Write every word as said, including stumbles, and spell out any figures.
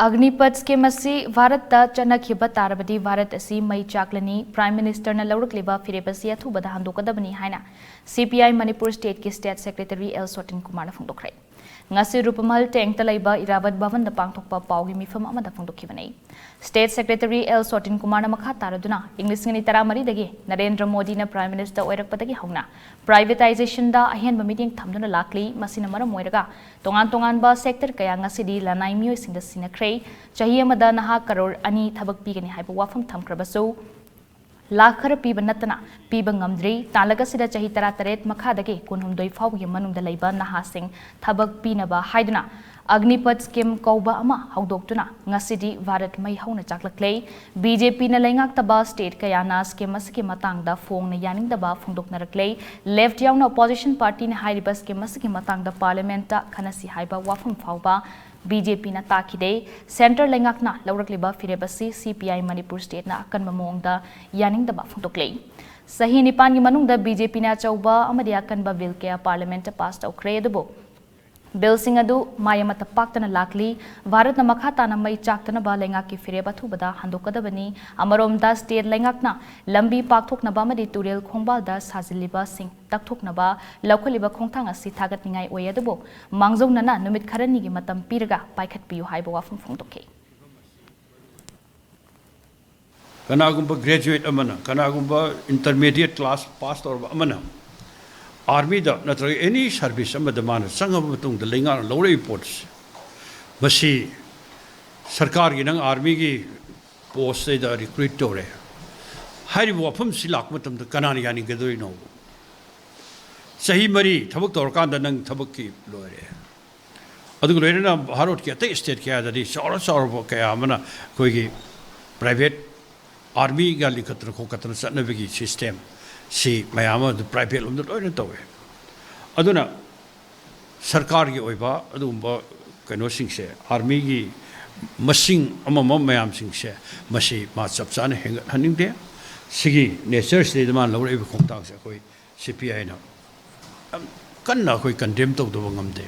ꯑꯒꯅꯤꯄꯊ scheme ꯑꯁꯤ ꯚꯥꯔꯠꯇ ꯆꯠꯅꯈꯤꯕ ꯇꯥꯔꯕꯗꯤ ꯚꯥꯔꯠ ꯑꯁꯤ ꯃꯩ ꯆꯥꯛꯂꯅꯤ꯫ ꯄ꯭ꯔꯥꯏꯝ ꯃꯤꯅꯤꯁꯇꯔꯅ ꯂꯧꯔꯛꯂꯤꯕ ꯐꯤꯔꯦꯞ ꯑꯁꯤ ꯑꯊꯨꯕꯗ ꯍꯟꯗꯣꯛꯀꯗꯕꯅꯤ ꯍꯥꯏꯅ ꯁꯤ ꯄꯤ ꯑꯥꯏ ꯃꯅꯤꯄꯨꯔ ꯁ꯭ꯇꯦꯠꯀꯤ ꯁ꯭ꯇꯦꯠ ꯁꯦꯀ꯭ꯔꯦꯇꯔꯤ ꯑꯦꯜ ꯁꯣꯇꯤꯟ ꯀꯨꯃꯥꯔꯅ ꯐꯣꯡꯗꯣꯛꯈ꯭ꯔꯦ꯫ ꯉꯁꯤ ꯔꯨꯄꯃꯍꯜ ꯇꯦꯡꯇ ꯂꯩꯕ ꯏꯔꯥꯕꯠ ꯚꯕꯟꯗ ꯄꯥꯡꯊꯣꯛꯄ ꯄꯥꯎꯒꯤ ꯃꯤꯐꯝ ꯑꯃꯗ ꯐꯣꯡꯗꯣꯛꯈꯤꯕꯅꯤ꯫ ꯁ꯭ꯇꯦꯠ ꯁꯦꯀ꯭ꯔꯦꯇꯔꯤ ꯑꯦꯜ ꯁꯣꯇꯤꯟ ꯀꯨꯃꯥꯔꯅ ꯃꯈꯥ ꯇꯥꯔꯗꯨꯅ ꯏꯪ ꯂꯤꯁꯤꯡ ꯑꯅꯤ ꯇꯔꯥꯃꯔꯤꯗꯒꯤ ꯅꯔꯦꯟꯗ꯭ꯔ ꯃꯣꯗꯤꯅ ꯄ꯭ꯔꯥꯏꯝ ꯃꯤꯅꯤꯁꯇꯔ ꯑꯣꯏꯔꯛꯄꯗꯒꯤ ꯍꯧꯅ ꯄ꯭ꯔꯥꯏꯚꯦꯇꯥꯏꯖꯦꯁꯟꯗ ꯑꯍꯦꯟꯕ ꯃꯤꯠꯌꯦꯡ ꯊꯝꯗꯨꯅ ꯂꯥꯛꯂꯤ꯫ ꯃꯁꯤꯅ ꯃꯔꯝ ꯑꯣꯏꯔꯒ ꯇꯣꯉꯥꯟ ꯇꯣꯉꯥꯟꯕ ꯁꯦꯛꯇꯔ ꯀꯌꯥ ꯉꯁꯤꯗꯤ ꯂꯅꯥꯏ ꯃꯤꯑꯣꯏꯁꯤꯡꯗ ꯁꯤꯟꯅꯈ꯭ꯔꯦ꯫ ꯆꯍꯤ ꯑꯃꯗ ꯅꯍꯥ ꯀꯔꯣꯔ ꯑꯅꯤ ꯊꯕꯛ ꯄꯤꯒꯅꯤ ꯍꯥꯏꯕ ꯋꯥꯐꯝ ꯊꯝꯈ꯭ꯔꯕꯁꯨ, ꯂꯥꯈ ꯈꯔ ꯄꯤꯕ ꯅꯠꯇꯅ ꯄꯤꯕ ꯉꯝꯗ꯭ꯔꯤ꯫ ꯇꯥꯡꯂꯛ ꯑꯁꯤꯗ ꯆꯍꯤ ꯇꯔꯥꯇꯔꯦꯠ ꯃꯈꯥꯗꯒꯤ ꯀꯨꯟꯍꯨꯝꯗꯣꯏ ꯐꯥꯎꯕꯒꯤ ꯃꯅꯨꯡꯗ ꯂꯩꯕ ꯅꯍꯥꯁꯤꯡ ꯊꯕꯛ ꯄꯤꯅꯕ ꯍꯥꯏꯗꯨꯅ ꯑꯒꯅꯤꯄꯊ ꯁ꯭ꯀꯤꯝ ꯀꯧꯕ ꯑꯃ ꯍꯧꯗꯣꯛꯇꯨꯅ ꯉꯁꯤꯗꯤ ꯚꯥꯔꯠ ꯃꯩ ꯍꯧꯅ ꯆꯥꯛꯂꯛꯂꯦ꯫ ꯕꯤ ꯖꯦ ꯄꯤꯅ ꯂꯩꯉꯥꯛꯇꯕ ꯁ꯭ꯇꯦꯠ ꯀꯌꯥꯅ ꯁ꯭ꯀꯤꯝ ꯑꯁꯤꯒꯤ ꯃꯇꯥꯡꯗ ꯐꯣꯡꯅ ꯌꯥꯅꯤꯡꯗꯕ ꯐꯣꯡꯗꯣꯛꯅꯔꯛꯂꯦ꯫ ꯂꯦꯐꯠ ꯌꯥꯎꯅ ꯑꯣꯄꯣꯖꯤꯁꯟ ꯄꯥꯔꯇꯤꯅ ꯍꯥꯏꯔꯤꯕ ꯁ꯭ꯀꯤꯝ ꯑꯁꯤꯒꯤ ꯃꯇꯥꯡꯗ ꯄꯥꯔꯂꯤꯌꯥꯃꯦꯟꯠꯇ ꯈꯟꯅꯁꯤ ꯍꯥꯏꯕ ꯋꯥꯐꯝ ꯐꯥꯎꯕ ꯕꯤ ꯖꯦ ꯄꯤꯅ ꯇꯥꯈꯤꯗꯦ꯫ ꯁꯦꯟꯇꯔ ꯂꯩꯉꯥꯛꯅ ꯂꯧꯔꯛꯂꯤꯕ ꯐꯤꯔꯦꯞ ꯑꯁꯤ ꯁꯤ ꯄꯤ ꯑꯥꯏ ꯃꯅꯤꯄꯨꯔ ꯁ꯭ꯇꯦꯠꯅ ꯑꯀꯟꯕ ꯃꯑꯣꯡꯗ ꯌꯥꯅꯤꯡꯗꯕ ꯐꯣꯡꯗꯣꯛꯂꯦ꯫ ꯆꯍꯤ ꯅꯤꯄꯥꯟꯒꯤ ꯃꯅꯨꯡꯗ ꯕꯤ ꯖꯦ ꯄꯤꯅ ꯑꯆꯧꯕ ꯑꯃꯗꯤ ꯑꯀꯟꯕ ꯕꯤꯜ ꯀꯌꯥ ꯄꯥꯔꯂꯤꯌꯥꯃꯦꯟꯠꯇ ꯄꯥꯁ ꯇꯧꯈ꯭ꯔꯦ, ꯑꯗꯨꯕꯨ ꯕꯤꯜꯁꯤꯡ ꯑꯗꯨ ꯃꯥꯏ ꯑꯃꯠꯇ ꯄꯥꯛꯇꯅ ꯂꯥꯛꯂꯤ꯫ ꯚꯥꯔꯠꯅ ꯃꯈꯥ ꯇꯥꯅ ꯃꯩ ꯆꯥꯛꯇꯅꯕ ꯂꯩꯉꯥꯛꯀꯤ ꯐꯤꯔꯦꯞ ꯑꯊꯨꯕꯗ ꯍꯟꯗꯣꯛꯀꯗꯕꯅꯤ꯫ ꯑꯃꯔꯣꯝꯗ ꯁ꯭ꯇꯦꯠ ꯂꯩꯉꯥꯛꯅ ꯂꯝꯕꯤ ꯄꯥꯛꯊꯣꯛꯅꯕ ꯑꯃꯗꯤ ꯇꯨꯔꯦꯜ ꯈꯣꯡꯕꯥꯜꯗ ꯁꯥꯖꯤꯜꯂꯤꯕꯁꯤꯡ ꯇꯛꯊꯣꯛꯅꯕ ꯂꯧꯈꯠꯂꯤꯕ ꯈꯣꯡꯊꯥꯡ ꯑꯁꯤ ꯊꯥꯒꯠꯅꯤꯡꯉꯥꯏ ꯑꯣꯏ, ꯑꯗꯨꯕꯨ ꯃꯥꯡꯖꯧꯅꯅ ꯅꯨꯃꯤꯠ ꯈꯔꯅꯤꯒꯤ ꯃꯇꯝ ꯄꯤꯔꯒ ꯄꯥꯏꯈꯠꯄꯤꯌꯨ ꯍꯥꯏꯕ ꯋꯥꯐꯝ ꯐꯣꯡꯗꯣꯛꯈꯤ꯫ ꯀꯅꯥꯒꯨꯝꯕ ꯒ꯭ꯔꯦꯖꯨꯋꯦꯠ ꯑꯃꯅ, ꯀꯅꯥꯒꯨꯝꯕ ꯏꯟꯇꯔꯃꯤꯗꯤꯌꯦꯠ ꯀ꯭ꯂꯥꯁ ꯄꯥꯁ ꯇꯧꯔꯕ ꯑꯃꯅ ꯑꯥꯔꯃꯤꯗ ꯅꯠꯇ꯭ꯔꯒ ꯑꯦꯅꯤ ꯁꯥꯔꯚꯤꯁ ꯑꯃꯗ ꯃꯥꯅ ꯆꯪꯉꯕ ꯃꯇꯨꯡꯗ ꯂꯩꯉꯥꯛꯅ ꯂꯧꯔꯛꯏꯕ ꯄꯣꯠꯁꯦ, ꯃꯁꯤ ꯁꯔꯀꯥꯔꯒꯤ ꯅꯪ ꯑꯥꯔꯃꯤꯒꯤ ꯄꯣꯁꯇꯩꯗ ꯔꯤꯀ꯭ꯔꯨꯏꯠ ꯇꯧꯔꯦ ꯍꯥꯏꯔꯤꯕ ꯋꯥꯐꯝꯁꯤ ꯂꯥꯛꯄ ꯃꯇꯝꯗ ꯀꯅꯥꯅ ꯌꯥꯅꯤꯡꯒꯗꯣꯏꯅꯣ? ꯆꯍꯤ ꯃꯔꯤ ꯊꯕꯛ ꯇꯧꯔꯀꯥꯟꯗ ꯅꯪ ꯊꯕꯛꯀꯤ ꯂꯣꯏꯔꯦ꯫ ꯑꯗꯨꯒ ꯂꯣꯏꯅꯅ ꯚꯥꯔꯠꯀꯤ ꯑꯇꯩ ꯁ꯭ꯇꯦꯠ ꯀꯌꯥꯗꯗꯤ ꯆꯥꯎꯔ ꯆꯥꯎꯔꯕ ꯀꯌꯥ ꯑꯃꯅ ꯑꯩꯈꯣꯏꯒꯤ ꯄ꯭ꯔꯥꯏꯚꯦꯠ ꯑꯥꯔꯃꯤꯒ ꯂꯤꯡꯈꯠꯇꯅ ꯈꯣꯀꯠꯇꯅ ꯆꯠꯅꯕꯒꯤ ꯁꯤꯁꯇꯦꯝ ꯁꯤ ꯃꯌꯥꯝ ꯑꯃ ꯄ꯭ꯔꯥꯏꯚꯦꯠ ꯂꯣꯝꯗ ꯂꯣꯏꯅ ꯇꯧꯋꯦ꯫ ꯑꯗꯨꯅ ꯁꯔꯀꯥꯔꯒꯤ ꯑꯣꯏꯕ ꯑꯗꯨꯒꯨꯝꯕ ꯀꯩꯅꯣꯁꯤꯡꯁꯦ, ꯑꯥꯔꯃꯤꯒꯤ ꯃꯁꯤꯡ ꯑꯃ ꯑꯃ ꯃꯌꯥꯝꯁꯤꯡꯁꯦ, ꯃꯁꯤ ꯃꯥ ꯆꯞ ꯆꯥꯅ ꯍꯦꯟꯒꯠꯍꯟꯅꯤꯡꯗꯦ꯫ ꯁꯤꯒꯤ ꯅꯦꯆꯔꯁꯤꯗꯩꯗ ꯃꯥꯅ ꯂꯧꯔꯛꯏꯕ ꯈꯣꯡꯊꯥꯡꯁꯦ ꯑꯩꯈꯣꯏ ꯁꯤ ꯄꯤ ꯑꯥꯏꯅ ꯌꯥꯝ ꯀꯟꯅ ꯑꯩꯈꯣꯏ ꯀꯟꯗꯦꯝ ꯇꯧꯗꯕ ꯉꯝꯗꯦ꯫